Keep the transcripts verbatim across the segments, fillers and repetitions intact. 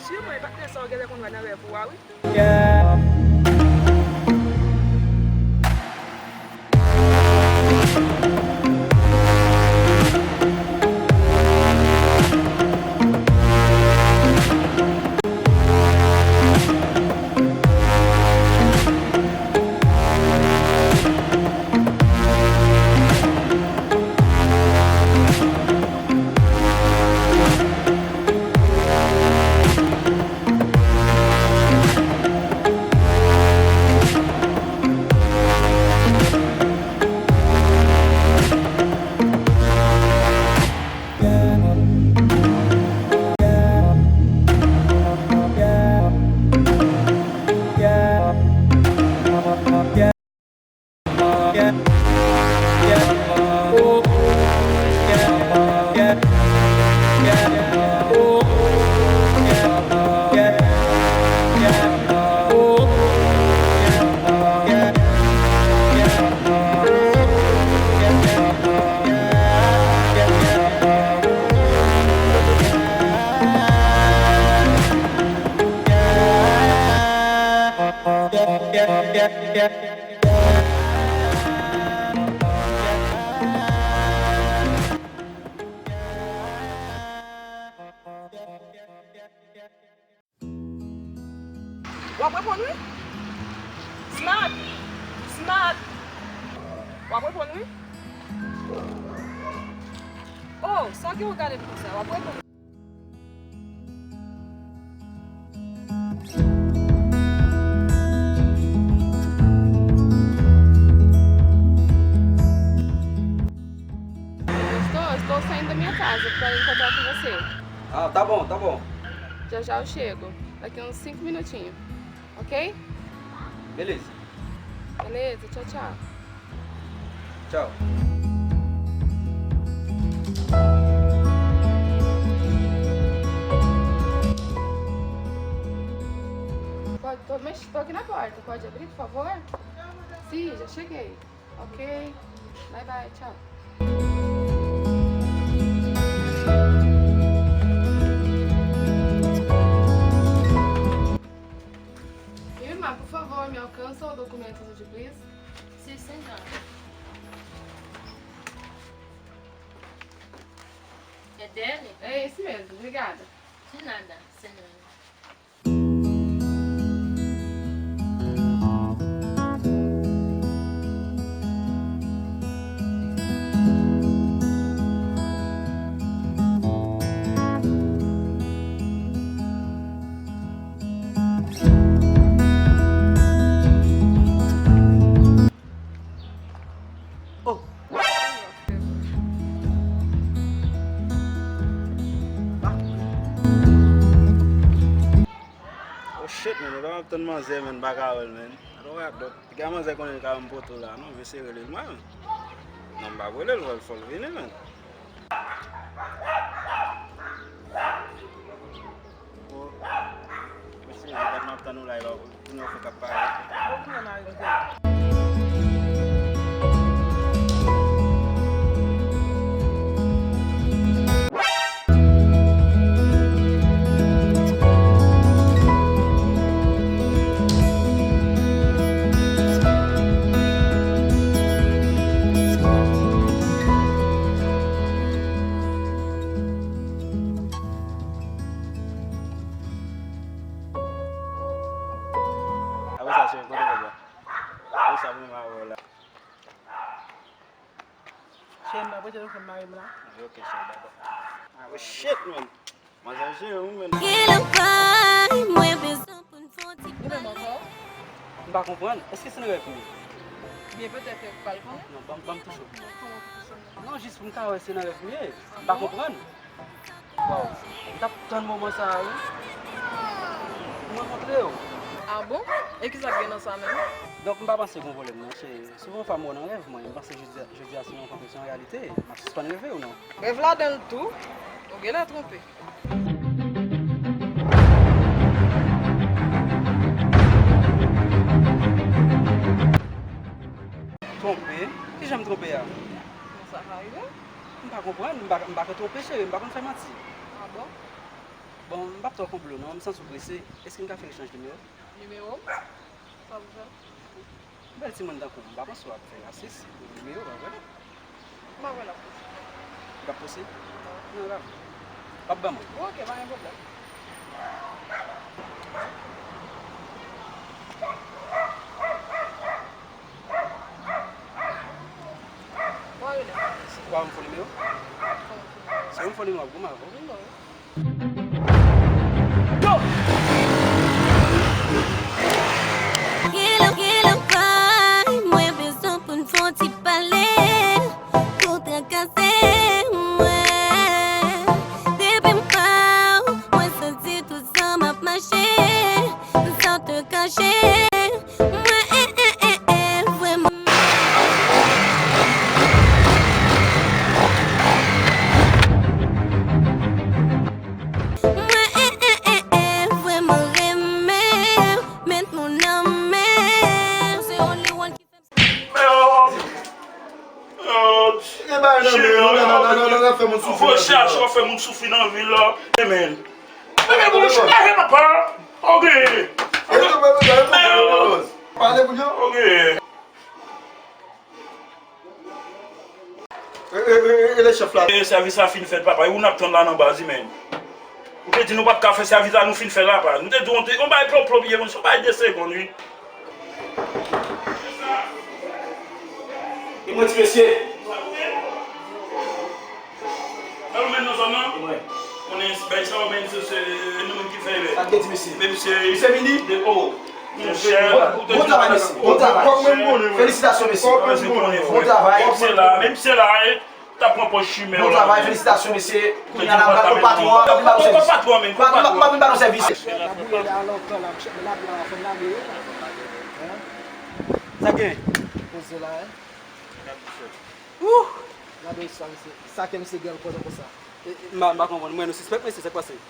Siman, e patnè sa w genlè konn wè nan rèv ou a, wi. W ap reponn wi. Smart! Smart! W ap reponn wi. Oh, sa w gen w gade m konsa, w ap reponn. Estou, estou saindo da minha casa, para encontrar com você. Ah, tá bom, tá bom. Já já eu chego, daqui uns cinco minutinhos, ok? Beleza. Beleza, tchau, tchau. Tchau. Pode, tô, mas tô aqui na porta. Pode abrir, por favor? Sim, já cheguei. Ok. Bye bye, tchau. Irmã, por favor, me alcança o documento de please? Sim, senhora. É dele? É esse mesmo, obrigada. De nada, senhora. Oh! Oh shit, man, ou ta m ap tann manzè, man, m pa ka wè l, man. Ato rap, dòk, piga manzè konnen l ka ban m poto la, non, m eseye rele l, mwen. Non, m p ap rele l, fò l, fò l vini, man. Oh, mesye, m ap tann ou la, e pa pou nou fè k ap pale. Bon, kounya n a rive. Apre sa, cheri, kote kòb la? Apre sa, pou mwen avè w la. Cheri, m pa prete telefòn mari m la. Ok, cheri, dakò. Oh, shit, man. Manzè jere wi, man. Gen lòt bagay mwen bezwen pou n fè yon ti pale. Ou menm ankò? M pa konprann. Èske se nan rèv m ye? Byen, petèt ke ou pral konnen. Non, ban m, ban m touche w. Kòman pou touche m? Non, jis pou m ka wè se nan rèv m ye. M pa konprann. Waw, m t ap tann moman sa a wi. Pou m rankontre w. Ah bon? E kisa k gen nan sa menm? Donk, m pa panse gen pwoblèm non, se souvan fwa m wè w nan rèv mwen, m panse jodi a, jodi a se yon rankontre, se yon reyalite. M ap sispann reve ou non? Rèv ladan l tou? Ou genlè twonpe. Twonpe? Kijan m twonpe a? Kòman sa ka rive? M pa konprann, m pa, m pa ka twonpe cheri, m pa konn fè manti. Ah bon? Bon, m p ap twò konplo non, m santi w prese. Èske n ka fè echanj nimewo? Nimewo? Sa pou fè? Bèl timoun tankou w, m pa panse w ap fè rasis pou nimewo, pa vre? M pa kwè l ap posib. L ap posib? Non, l ap, l ap ban mwen. Bon, ok, pa gen pwoblèm. Ou a rele? Ou a ban m fo nimewo? Fo nimewo. Si w ban m fo nimewo, w ap goumen avè m. Wi, non. Yo! Gen lè, gen lè, mwen bezwen pou n fè yon ti pale, pou trakase mwen. Depi m pa w, mwen santi tout san m ap mache, san te kache. Mwen, eh, eh, eh, eh, vrèman. Mwen, eh, eh, eh, eh, vrèman renmen w, met moun nan men w. Se only one ki fè m sa. Cheri, w ap fè moun soufri nan vil la. Fò chache w ap fè moun soufri nan vil la. Amen. Bebe, bon, chita, papa. Ok. Pale pou yo. Ok. E, e, e, e, e le chèf la. E, sèvis la fin fèt, papa. E ou n ap tann la nan baz, men. Ou te di nou pa t ka fè sèvis la, nou fin fè la, pa. Nou te di w, on te, on bay plop, plop, ye, on bay de segonn, wi. E mwen, ti mesye. Nan nou menm nan zòn nan? Mwen. Konnen bay sa ou menm se, se nou menm ki fè, men. Sa k gen ti mesye? Menm se. Misye vini? De, oh. Monchè, bon travay, mesye. Bon travay. Felisitasyon, mesye. Bon travay. Menm se la, menm se la, eh, t ap pran pòz chimè. Bon travay, felisitasyon, mesye. Kounye a la, nou pral patwon an, nou pral ba nou sèvis. Patwon, men, patwon. N ap ba nou sèvis. Sa gen? Poze la, eh. Ouh! Gade sa, misye. Sa kè misye gen l kontan konsa. E, e, m pa, m pa konprann. Mwen, nou sispèk, mesye, sa k pase? Ou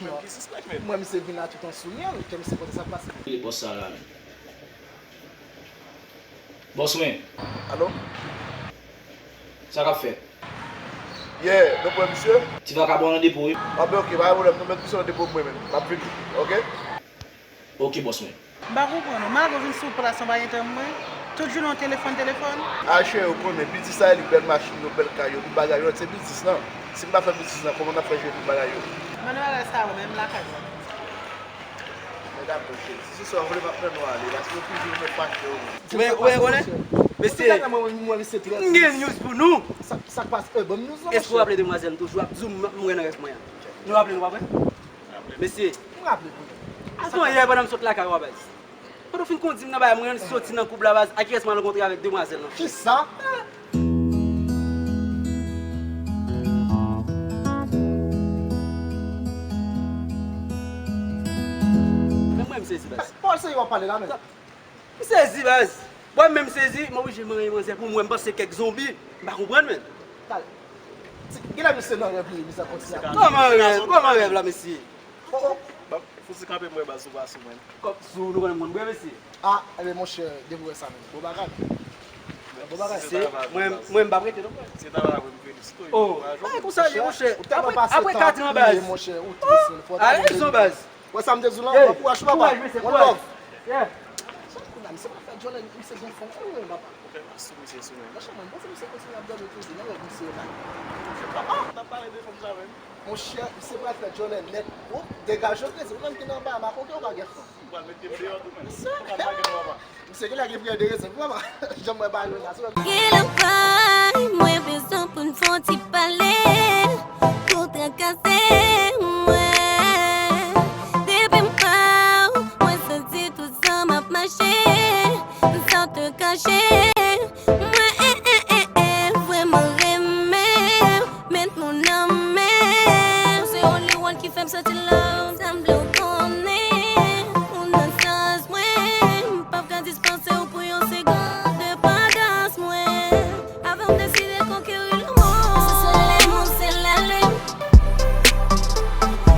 menm ki sispèk, menm. Mwen, misye vin la tout an souriant, kè misye kontan sa k pase. Bòs sa la, menm. Bòs mwen. Alo? Sa k ap fèt? Yeah, nou pran misye? Ti vakabon nan depo, wi. Ah, ben, ok, pa gen pwoblèm, nou met misye nan depo pou mwen menm. M ap vini, ok? Ok, bòs mwen. M pa konprann ou. Malgre w vin sou plas an, pa gen tan pou mwen. Tout jounen w telefòn, telefòn. A, cheri, ou konnen, piti sa, li bèl machin yo, bèl kay yo, tout bagay yo, se biznis lan. Si m pa fè biznis lan, kòman n ap fè jere tout bagay yo? Mande bagay sa yo, menm lakay mwen. Men dakò, cheri, si se sa w vle, m ap mennen w ale, paske yo toujou met fache yo. Ou wè, ou wè, ou wè, mesye, m gen news pou nou. Sa, sa k pase? Eh, ban m news lan, monchè. Èske w raple demwazèl m toujou ap di w m, m wè nan rèv mwen an? Nou raple nou, pa vre? Mesye. M raple pou nou. Avan yè, pandan m sot lakay ou a, baz. Pandan w fin kondi m nan bagay, mwen soti nan koub la, baz, a kiyès m al rankontre avèk demwazèl lan? Kisa? Men mwen, m sezi, baz. Pawòl serye w ap pale la, men. M sezi, baz. Bon, m menm sezi, m oblije manyen manzè pou m wè, m panse se kèk zonbi. M pa konprann, men. Talè. Genlè misye nan rèv li ye, misye ap kontinye ap. Kòman rèv? Kòman rèv la, mesye? Oh, oh. Bon, fouti kanpe m wè baz ou pa sou mwen. Kòb sou nou konnen moun bwè, mesye. Ah, ebyen, monchè, depi w wè sa menm. Bon bagay. Bon bagay. Se, mwen, mwen, m p ap rete non, frè. Se travay la pou m felisite w. Oh, pa konsa li, monchè. Apre, apre kat an, baz. Monchè, ou tris, fò w ta rezon, baz. Wè sa m te di w lan, bon kouraj, papa. One love. Yeah. Sa kounye a, misye pral fè djòlè, misye gen fon, wi, papa. Ou fè pas sou misye sou mwen. Monchè, mwen panse misye kontinye ap dòmi toujou nan rèv misye la. Ah! N ap pale de fanm sa menm. Monchè, misye pral fè djòlè nèt. Oh, degaje w, kredi. Ou menm ki nan anba a, makoke, ou pa gen fanm. Ou pral mete m deyò tou, menm. Misye. Ou pral lage m, papa. Misye genlè gen priyè de rezèv, papa. Janm wè bagay yo la, se wè. Genlè pa, mwen bezwen pou n fè yon ti pale, pou trakase mwen. Depi m pa w, mwen santi tout san m ap mache, san te kache. Mwen, eh, eh, eh, eh, vrèman renmen w, met moun nan men w. Se only one ki fè m santi love. Sa m vle w konnen, ou nan sans mwen. M p ap ka dispanse w pou yon segonn. Depandans mwen. Avan m deside konkeri lemonn. Se solèy mwen, se lalin.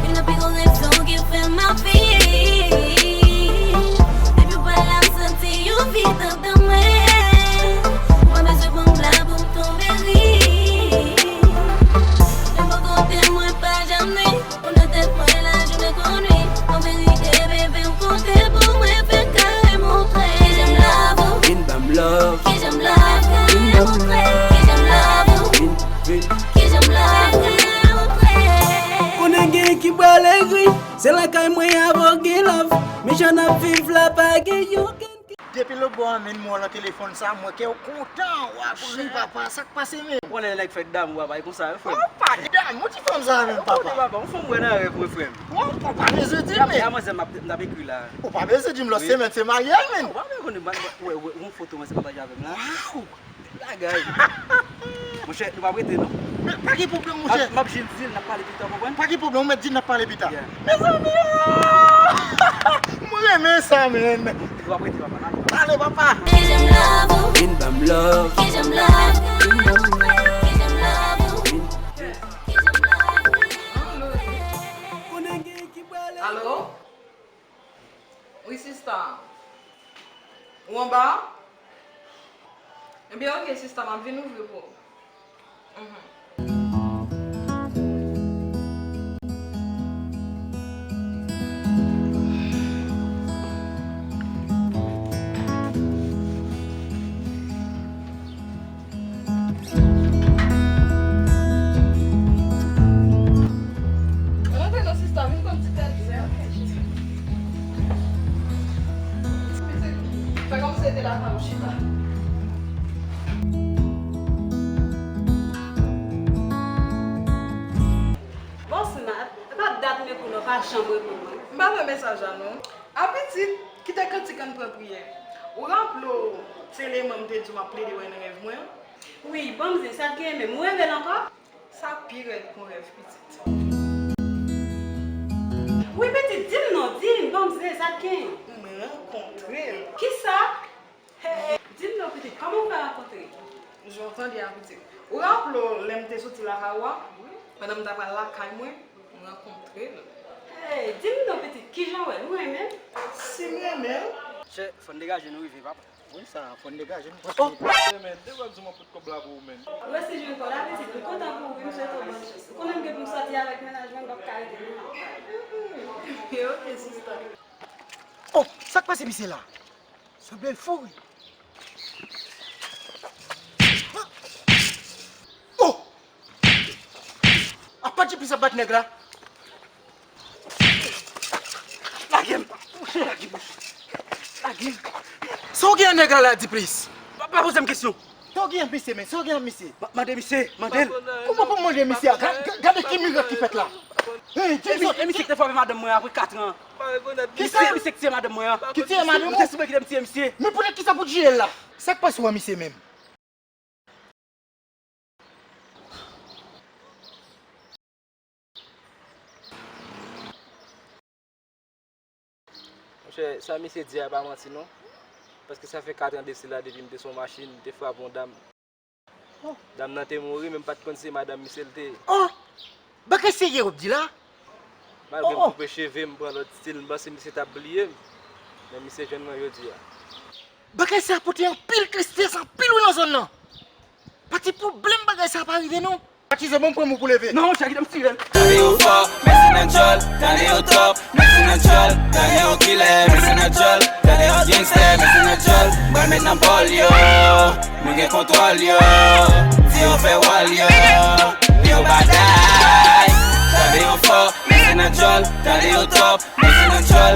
Youn nan pi gwo rezon ki fè m ap viv. Depi w pa la, m santi yon vid anndan mwen. Se lakay mwen avè w gen love, men jan n ap viv la pa gen yon grenn. Depi lòt bò a, men m wè w nan telefòn sa, m wè kè w kontan, w ap ri, papa, sa k pase, men? W konnen lè nèg fè damou, papa, e konsa yo, frè m. Ou pa gen damou ti fanm sa, men, papa. Ou konnen, papa, yon fanm m wè nan rèv mwen, frè m. Ou pa bezwen di m, men. Gade manzè m ap, m t ap ekri la. Ou pa bezwen di m lòt semèn se maryaj, men. Ou pa bezwen konnen, wè, wè, yon foto manzè pataje avè m la. Waw! Bagay. Monchè, nou p ap rete, non. Men, pa gen pwoblèm, monchè. M ap, m ap jis di l n ap pale pita, w konprann? Pa gen pwoblèm, ou mèt di l n ap pale pita. Yeah. Mezanmi, ah! Mwen renmen sa, men. Nou p ap rete, papa, n ale. Ale, papa. Vin ban m love. Vin ban m love. Vin ban m love. Vin. Alo? Wi, sista. Ou anba? Ebyen, oke, sista, m ap vin ouvri pou ou. Mhm. Rantre non, sista, vin pran ti tè. Fè kòmsi se te lakay ou chita. Bon, Sinat, e pa dat m ekri w non, pa janm reponn mwen. M pa wè mesaj la non. A pitit, kite kantik ann pran priyè. Ou raple w, se Leman m te di w m ap plede wè nan rèv mwen an? Wi, bon, m di, sa t genyen menm? Ou reve l ankò? Sa pi rèd k on rèv, pitit. Wi, pitit, di m non, di m, bon, m di, sa t genyen? M rankontre l. Kisa? Hey, di m non, pitit, kòman w fè rankontre l? Jan w tande a, pitit. Ou raple w lè m te soti lakay ou a? Wi. Pandan m ta pral lakay mwen, m rankontre l. Hey, di m non, pitit, kijan w wè l? Ou renmen l? Si m renmen l? Chè, fò n degaje nou rive, papa. Wi, sa, fò n degaje nou. Oh! Hey, men, de w ap di m w ap pot kòb la pou ou, men. Ou resi jwenn kò la, pitit, m kontan pou ou, wi, m swete w bòn chans. Ou konnen m gen pou m sòti avèk mennaj mwen, m p ap ka rete non. Ok, sista. Oh, sa k pase misye la? Sanble l fou, wi. Oh! Apa Djiplis ap bat nèg la? Lage m! Monchè, lage m! Lage m! Sa w gen ak nèg la la, Djiplis? Pa, pa poze m kesyon! Sa w gen ak misye, men? Sa w gen ak misye? Ma-, mande misye, mande l. Ou pa pou mande misye a. Ga-, ga-, gade ki mirak ki fèt la. Hey, e misye, e misye ki te frape madanm mwen apre kat an. Kisa? Misye, misye ki tiye madanm mwen an. Ki tiye madanm ou? Misye sipoze kite m tiye misye. Men poutèt kisa pou tiye l la? Sa k pase w a misye menm? Monchè, sa misye di a pa manti non. Paske sa fè kat an de sila depi m te sou yon machin, m te frape yon dam. Oh. Dam nan te mouri, men m pa t konn se madanm misye l te ye. Oh! Bagay serye w ap di la? Malgre m koupe cheve m, pran lòt stil, m panse misye t ap bliye m. Men misye jwenn mwen jodi a. Bagay sa pote anpil tristès, anpil wi nan zòn nan. Pa ti pwoblèm bagay sa pa rive non. Patizan, ban m pran m ou pou leve. Non, monchè, kite m tire l. Tande yo fò, men se nan djòl, tande yo top, men se nan djòl, tande yo kilè, men se nan djòl, tande yo gangstè, men se nan djòl, m pral met nan bòl yo, mwen gen kontwòl yo, di yo fè wòl yo, yo batay. Tande yo fò, men se nan djòl, tande yo top, men se nan djòl.